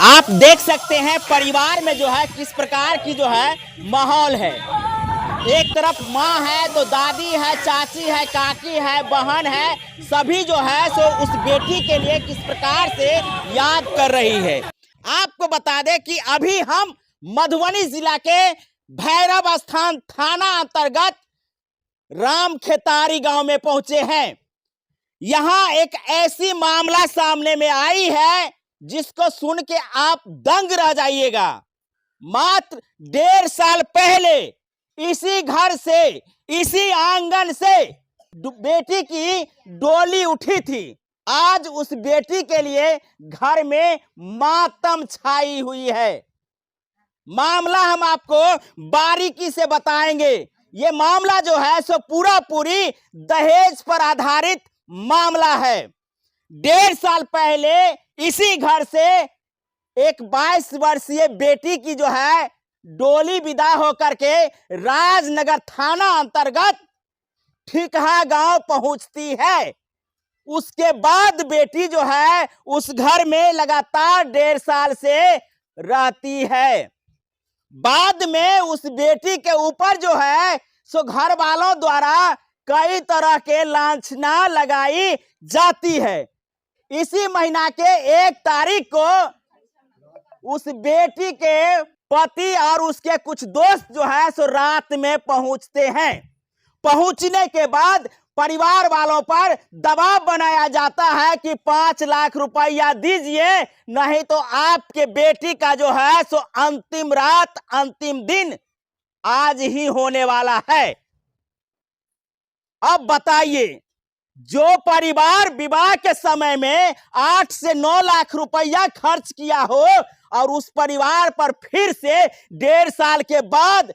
आप देख सकते हैं परिवार में जो है किस प्रकार की जो है माहौल है। एक तरफ माँ है तो दादी है, चाची है, काकी है, बहन है, सभी जो है सो उस बेटी के लिए किस प्रकार से याद कर रही है। आपको बता दें कि अभी हम मधुबनी जिला के भैरव स्थान थाना अंतर्गत रामखेतारी गांव में पहुंचे हैं। यहाँ एक ऐसी मामला सामने में आई है जिसको सुन के आप दंग रह जाइएगा। मात्र 1.5 साल पहले इसी घर से, इसी आंगन से बेटी की डोली उठी थी। आज उस बेटी के लिए घर में मातम छाई हुई है। मामला हम आपको बारीकी से बताएंगे। ये मामला जो है सो पूरा पूरी दहेज पर आधारित मामला है। 1.5 साल पहले इसी घर से एक 22 वर्षीय बेटी की जो है डोली विदा होकर के राजनगर थाना अंतर्गत ठिकहा गांव पहुंचती है। उसके बाद बेटी जो है उस घर में लगातार 1.5 साल से रहती है। बाद में उस बेटी के ऊपर जो है सो घर वालों द्वारा कई तरह के लांछना लगाई जाती है। इसी महीना के 1 तारीख को उस बेटी के पति और उसके कुछ दोस्त जो है सो रात में पहुंचते हैं। पहुंचने के बाद परिवार वालों पर दबाव बनाया जाता है कि 5 लाख रुपया दीजिए, नहीं तो आपके बेटी का जो है सो अंतिम रात, अंतिम दिन आज ही होने वाला है। अब बताइए, जो परिवार विवाह के समय में 8 से 9 लाख रुपया खर्च किया हो और उस परिवार पर फिर से 1.5 साल के बाद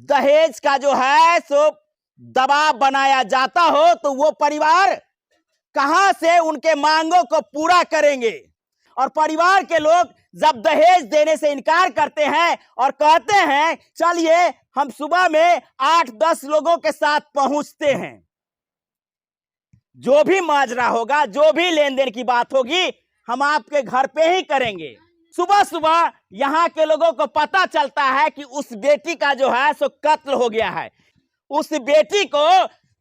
दहेज का जो है सो दबाव बनाया जाता हो, तो वो परिवार कहां से उनके मांगों को पूरा करेंगे? और परिवार के लोग जब दहेज देने से इनकार करते हैं और कहते हैं चलिए हम सुबह में 8-10 लोगों के साथ पहुंचते हैं, जो भी माजरा होगा, जो भी लेन then की बात होगी, हम आपके घर पे ही करेंगे। सुबह सुबह यहाँ के लोगों को पता चलता है कि उस बेटी का जो है सो कत्ल हो गया है। उस बेटी को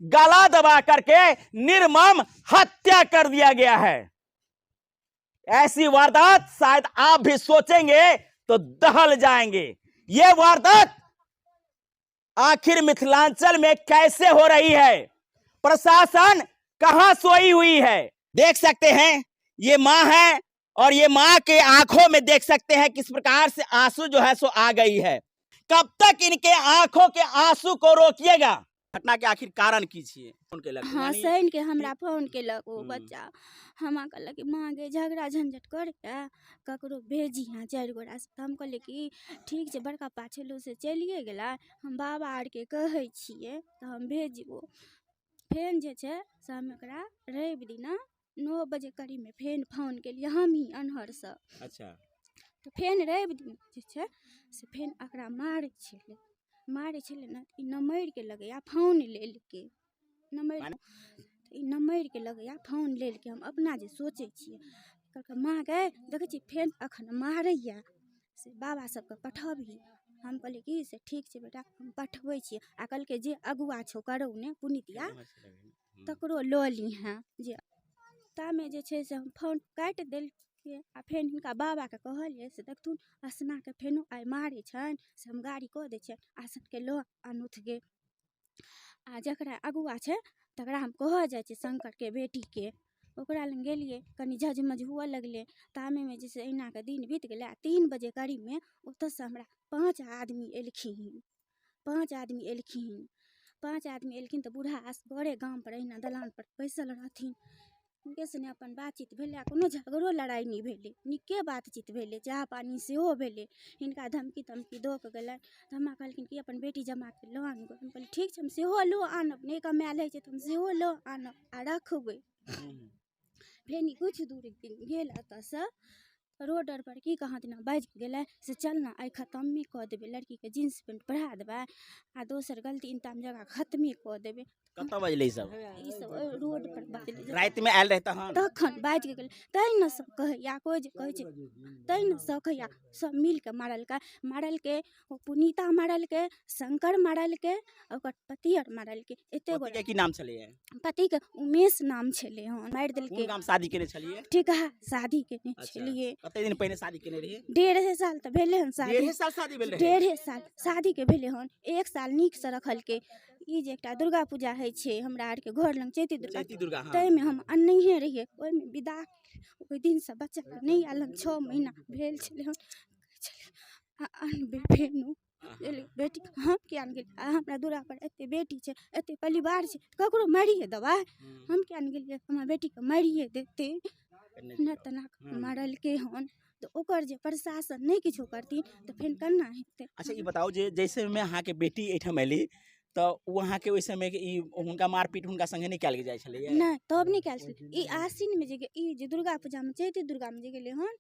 गला दबा करके निर्मम हत्या कर दिया गया है। ऐसी वारदात शायद आप भी सोचेंगे तो दहल जाएंगे। ये वारदात आखिर मिथिलांचल में कैसे हो रही है? प्रशासन कहां सोई हुई है? देख सकते हैं ये मां है और ये मां के आंखों में देख सकते हैं किस प्रकार से आंसू जो है सो आ गई है। कब तक इनके आंखों के आंसू को रोकिएगा? घटना के आखिर कारण की छियै? फोन केलक? हाँ, यानी शनि के हमरा फोन केलक ओ बच्चा। हमरा कहलक कि माँ गे झगड़ा झंझट करैए, ककरो भेजिहेँ 4 गोटासँ। तऽ हम कहलियै कि ठीक छै, बड़का पप्पा छलहुँ से चलिए गेलै, हम बाबा आरके कहै छियै तऽ हम भेजबो। फेन जे छै से हम एकरा रवि दिना 9 बजे करीबमे फेन फोन केलियै हमही अन्हरसँ। अच्छा। तऽ फेन रवि दिन जे छै से फेन एकरा मारै छलै, मारै छलै ने, ई नमरिके लगैया फोन लेलकै, नमरि ई नमरिके लगैया फोन लेलकै। हम अपना जे सोचै छियै, कहलकै माँ गे देखै छी फेन अखन मारैया, से बाबा सबके पठबही। हम कहलियै कि से ठीक छै बेटा, हम पठबै छियै। आ कहलकै जे अगुआ छौ करौने पुनितिया तकरो लऽ लिहेँ। जे तामे जे छै से हम फोन काटि देलियै आ फेन हिनका बाबाके कहलियै से देखथुन असनाके फेनो आइ मारै छनि, से हम गाड़ी कऽ दै छियनि, आसनके लऽ आनुथ गे। आ जकरा अगुआ छै तकरा हम कहऽ जाइ छियै शंकरके बेटीके, ओकरा लग गेलियै, कनि झजमझ हुअ लगलै। तामेमे जे छै एहिनाके दिन बीत गेलै। आ 3 बजे करीबमे ओतऽसँ हमरा 5 आदमी एलखिन, 5 आदमी एलखिन, 5 आदमी एलखिन तऽ बूढ़ा असगरे गामपर अहिना दलानपर बैसल रहथिन। हुनके सने अपन बातचीत भेलै आ कोनो झगड़ो लड़ाइ नहि भेलै, नीके बातचीत भेलै, चाह पानी सेहो भेलै। हिनका धमकी तमकी दऽ कऽ गेलनि तऽ हमरा कहलखिन कि अपन बेटी जमाके लऽ आनू। हम कहलियै ठीक छै, हम सेहो लऽ आनब, नहि कमायल होइ छै तऽ हम सेहो लऽ आनब आ रखबै। फेर ई किछु दूर गेल एतऽसँ रोड आर पर की कहाँ दिना बाजि गेलै से चल ने आइ खतमे कऽ देबै लड़कीके जींस पेंट पहिरा देबै आ दोसर गलती इंताम जगह खतमे कऽ देबै। कतऽ बजलै ई सब? ई सब ओहि रोड पर बजलै। रातिमे आयल रहै तहन? तखन बाजि गेलै तैँ ने सब कहैया, कोइ जे कहै छै तैँ ने सब कहैया, सब मिलके मारलकै, मारलकै ओ पुनीता मारलकै, शंकर मारलकै, आ ओकर पति आर मारलकै। एते गोरा। पतिके की नाम छलैया? पतिके उमेश नाम छलै हन, मारि कोन देलकै। गाम शादी केने छलियै? ठीक है, शादी केने अच्छा। छलियै। कते दिन पहिने शादी केने रहियै? 1.5 साल तऽ भेलै हन शादी। 1.5 साल शादी भेल रहै? 1.5 साल शादीके भेलै हन, 1 साल नीकसँ रखलकै। ई जे एकटा दुर्गा पूजा होइ छै हमरा आरके घर लग, चैती दुर्गा, चैती दुर्गा, हँ। ताहिमे हम अननहिए रहियै, ओहिमे विदा ओहि दिनसँ बच्चाके नहि आयल हन, 6 महीना भेल छलै हन। आ अनबै फेनो एलै बेटी, हम किया नहि गेलियै? आ हमरा दुअरापर एते बेटी छै, एते परिवार छै, ककरो मारिए देबै? हम किया नहि गेलियै? हमरा बेटीके मारिए देतै। एना तेना मारलकै हन तऽ ओकर जे प्रशासन नहि किछो करथिन तऽ फेर केना हेतै? अच्छा ई बताउ जे जै समयमे अहाँके बेटी एहिठाम एली तऽ ओ अहाँके ओहि समयके ई हुनका मारपीट हुनका संगे नहि कयल जाइ छलैया? नहि, तब नहि कयल छलै। ई आश्विनमे जे ई जे दुर्गा पूजामे चैती दुर्गामे जे गेलै हन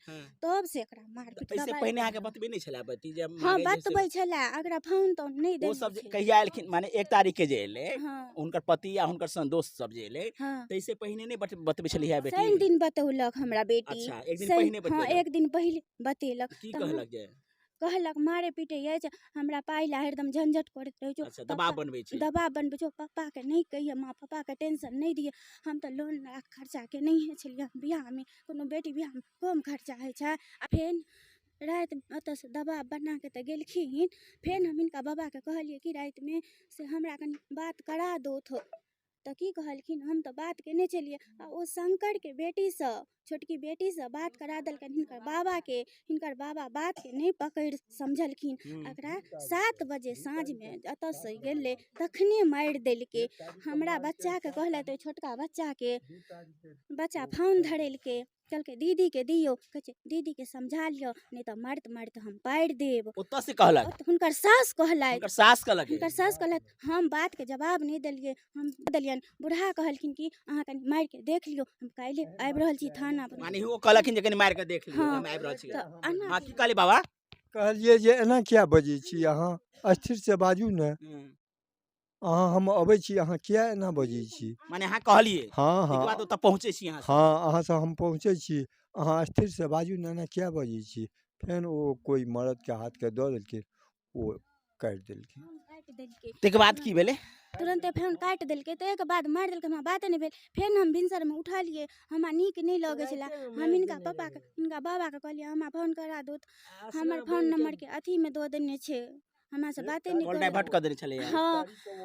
तब से एकरा मारपीट एहिसँ दबाइ। पहिने अहाँके बतबै नहि छलै बेटी जे हँ, मांगे जे से- बतबै छलै, एकरा फोन तोन नहि ओ देने सब जे छलै। कहिया एलखिन, माने 1 तारीख के जे एलै हँ। हुनकर पति आ हुनकर संग दोस्त सब जे एलै, हँ। ताहिसँ पहिने नहि बतबै छलियै बेटी? शनि दिन बतौलक हमरा बेटी। अच्छा, एक दिन शनि- पहिने हँ, बतेलक। एक दिन पहिले बतेलक। की तऽ हम- कहलक जे? कहलक मारे पीटे अछि, हमरा पाइ ला हरदम झंझट करैत रहै छौ। अच्छा, दबाव बनबै छै। दबाव बनबै छौ, पप्पाके नहि कहिए, माँ पप्पाके टेंशन नहि दिए। हम तऽ लोन लए खर्चा केनहिए छलियै बियाहमे, कोनो बेटी बियाहमे कम खर्चा होइ छै? आ फेर राति ओतऽसँ दबाव बनाके तऽ गेलखिन। फेर हम हिनका बाबाके कहलियै कि रातिमे से हमरा कनि बात करा दौथ, तऽ की कहलखिन, हम तऽ बात केने छलियै आ ओ शंकरके बेटीसँ, छोटकी बेटीसँ बात करा देलकनि हिनकर बाबाके। हिनकर बाबा बातके नहि पकड़ि समझलखिन। एकरा 7 बजे साँझमे एतऽसँ गेलै तखने मारि देलकै। हमरा बच्चाके कहलथि, ओहि छोटका बच्चाके, बच्चा फोन धरेलकै, कहलकै दीदीके दियौ, कहै छै दीदीके समझा लिअ नहि तऽ मारैत मारैत हम पारि देब। ओतऽ से कहलक? हुनकर सास कहलथि। हुनकर सास कहलक? हुनकर सास कहलथि। हम बातके जवाब नहि देलियै, हम देलियनि। बूढ़ा कहलखिन कि अहाँ कनि मारिके देख लियौ, हम काल्हि आबि रहल छी थाना पर। माने ओ कहलखिन जे कनि मारि कऽ देख लियौ, हँ। हम आबि रहल छी। तऽ एना हँ, की कहलियै बाबा? कहलियै जे एना किया बजै छी अहाँ, स्थिरसँ बाजू ने। अहाँ, हम अबै छी, अहाँ किया एना बजै छी? माने अहाँ कहलियै? हँ। ताहिके हँ। बाद ओतऽ पहुँचै छी अहाँ? हँ, अहाँसँ हम पहुँचै छी, अहाँ स्थिरसँ बाजू ने, एना किया बजै छी? फेर ओ कोइ मरदके हाथके दऽ देलखिन, ओ काटि देलखिन। काटि देलकै। ताहिके बाद की भेलै? तुरन्ते फोन काटि देलकै, ताहिके बाद मारि देलकै, हमरा बाते नहि भेल। फेर हम भिनसरमे उठलियै, हमरा नीक नहि लगै छलै। हम हिनका पप्पाके, हिनका बाबाके कहलियै हमरा फोन करा दो, हमर फोन नम्बरके अथीमे दऽ देने छै, हमरासँ बाते नहि कॉल करै। डाइवर्ट कऽ देने छलैया? हँ,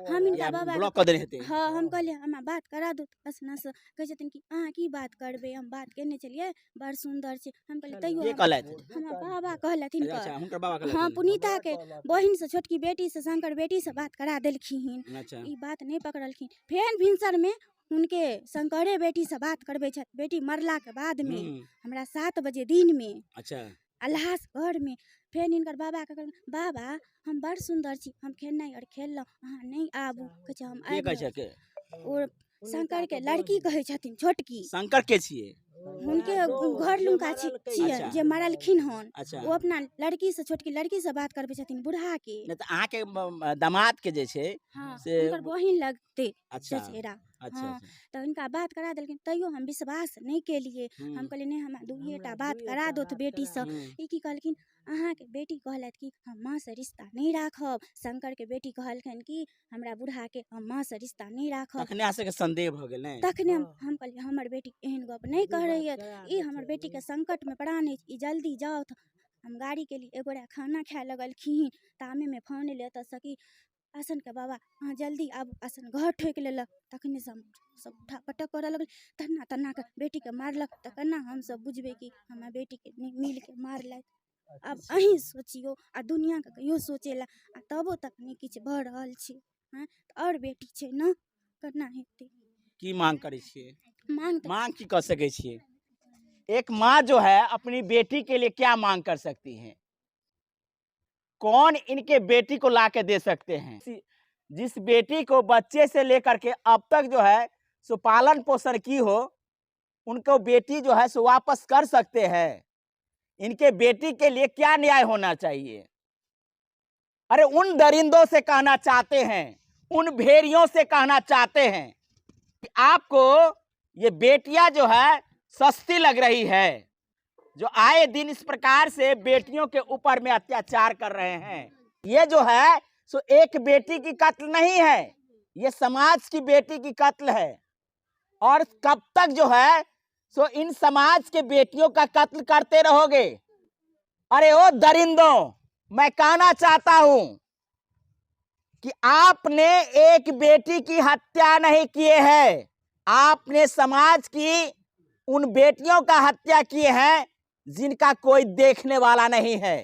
हम हिनका या बाबाके ब्लॉक कऽ देने हेतै। हँ, हम कहलियै हमरा बात करा दू असनासँ। कहै छथिन कि अहाँ की बात करबै, हम बात केने छलियै, बड़ सुन्दर छै। हम कहलियै तैयो के कहलथि? हमरा बाबा कहलथि हिनकर। अच्छा, हुनकर बाबा हँ। कहलथि? पुनीताके बहिनसँ, छोटकी बेटीसँ, शंकर बेटीसँ बात करा देलखिन। अच्छा। ई बात नहि पकड़लखिन। फेर भिनसरमे हुनके शंकरे बेटीसँ बात करबै छथि, बेटी मरलाके बादमे, हमरा 7 बजे दिनमे। अच्छा। आ लहास घरमे। फेर हिनकर बाबाके कहलखिन, बाबा हम बड़ सुन्दर छी, हम खेनाइ आओर खेलहुँ, अहाँ नहि आबू। कहै छै हम के आबि कहै रहल छै के? छी। ओ शंकरके लड़की कहै छथिन छोटकी। शंकर के छियै? हुनके घर लुमका छियै। अच्छा। जे मरलखिन हन। अच्छा। ओ अपना लड़कीसँ, छोटकी लड़कीसँ बात करबै छथिन बूढ़ाके। नहि तऽ अहाँके दामाद के जे छै हँ, से हुनकर बहिन लगतै। अच्छा। चचेरा। अच्छा। हँ। अच्छा। तऽ हिनका बात करा देलखिन, तैयो हम विश्वास नहि केलियै। हम कहलियै नहि, हमरा दुइएटा बात करा दोथ बेटीसँ। ई की कहलखिन, अहाँके बेटी कहलथि कि हम माँसँ रिश्ता नहि राखब। शंकरके बेटी कहलखिन कि हमरा बूढ़ाके, हम माँसँ रिश्ता नहि राखब। तखने अहाँ सबके संदेह भऽ गेल ने? तखने हम कहलियै हमर बेटी एहन गप नहि कहैए, ई हमर बेटीके संकटमे प्राण अछि, ई जल्दी जाउथ। हम गाड़ी केली, एक गोटा खाना खाय लगलखिन, तामेमे फोन एलै ओतऽसँ कि आसनके बाबा अहाँ जल्दी आबू, आसन घर ठोकि लेलक। तखनेसँ हम सब उठा पटक करऽ लगलै, तन्ना तन्नाके बेटीके मारलक, तऽ केना हमसब बुझबै कि हमरा बेटीके नहि मिलके मारलथि? आब अहीँ सोचियौ आ दुनिआँके कहियो सोचै लए, आ तबो तक नहि किछु भऽ रहल छै। हँ, तऽ आओर बेटी छै ने, केना हेतै? की मांग करै छियै? मांग तऽ मांग की कऽ सकै छियै? एक माँ जो है अपनी बेटी के लिए क्या मांग कर सकती है? कौन इनके बेटी को ला के दे सकते हैं? जिस बेटी को बच्चे से लेकर के अब तक जो है सो पालन पोषण की हो, उनको बेटी जो है सो वापस कर सकते हैं। इनके बेटी के लिए क्या न्याय होना चाहिए? अरे उन दरिंदों से कहना चाहते हैं, उन भेड़ियों से कहना चाहते हैं कि आपको ये बेटियां जो है सस्ती लग रही है, जो आए दिन इस प्रकार से बेटियों के ऊपर में अत्याचार कर रहे हैं। ये जो है सो एक बेटी की कत्ल नहीं है, ये समाज की बेटी की कत्ल है। और कब तक जो है सो इन समाज के बेटियों का कत्ल करते रहोगे? अरे ओ दरिंदों, मैं कहना चाहता हूं कि आपने एक बेटी की हत्या नहीं किए है, आपने समाज की उन बेटियों का हत्या किए हैं जिनका कोई देखने वाला नहीं है।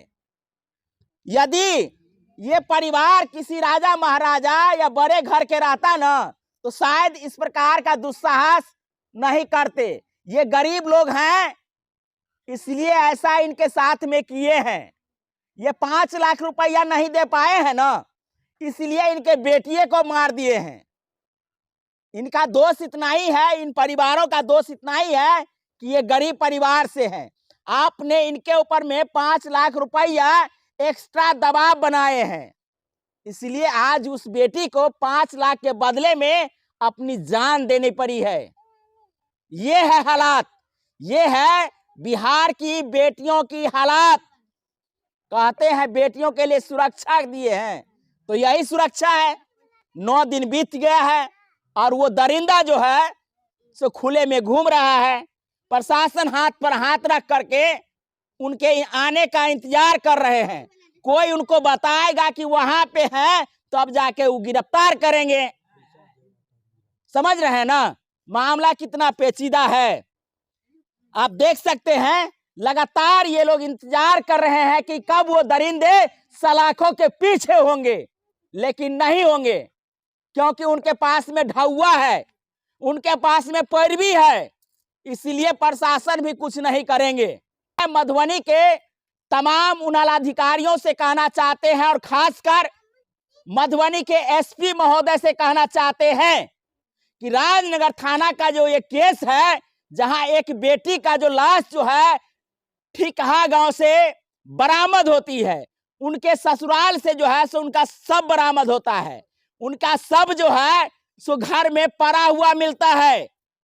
यदि ये परिवार किसी राजा महाराजा या बड़े घर के रहता ना, तो शायद इस प्रकार का दुस्साहस नहीं करते। ये गरीब लोग हैं, इसलिए ऐसा इनके साथ में किए हैं। ये 5 लाख रुपया नहीं दे पाए हैं ना, इसलिए इनके बेटिए को मार दिए हैं। इनका दोष इतना ही है, इन परिवारों का दोष इतना ही है कि ये गरीब परिवार से हैं। आपने इनके ऊपर में 5 लाख रुपया एक्स्ट्रा दबाव बनाए हैं, इसलिए आज उस बेटी को 5 लाख के बदले में अपनी जान देनी पड़ी है। ये है हालात, ये है बिहार की बेटियों की हालात। कहते हैं बेटियों के लिए सुरक्षा दिए हैं, तो यही सुरक्षा है। 9 दिन बीत गया है और वो दरिंदा जो है सो खुले में घूम रहा है। प्रशासन हाथ पर हाथ रख करके उनके आने का इंतजार कर रहे हैं। कोई उनको बताएगा कि वहां पे है तो अब जाके वो गिरफ्तार करेंगे। समझ रहे हैं ना मामला कितना पेचीदा है। आप देख सकते हैं लगातार ये लोग इंतजार कर रहे हैं कि कब वो दरिंदे सलाखों के पीछे होंगे, लेकिन नहीं होंगे, क्योंकि उनके पास में ढौआ है, उनके पास में पैरवी है, इसलिए प्रशासन भी कुछ नहीं करेंगे। मधुबनी के तमाम उन अधिकारियों से कहना चाहते हैं और खासकर मधुबनी के एसपी महोदय से कहना चाहते हैं कि राजनगर थाना का जो ये केस है, जहां एक बेटी का जो लाश जो है ठिकहा गांव से बरामद होती है, उनके ससुराल से जो है सो उनका सब बरामद होता है, उनका सब जो है सो घर में पड़ा हुआ मिलता है।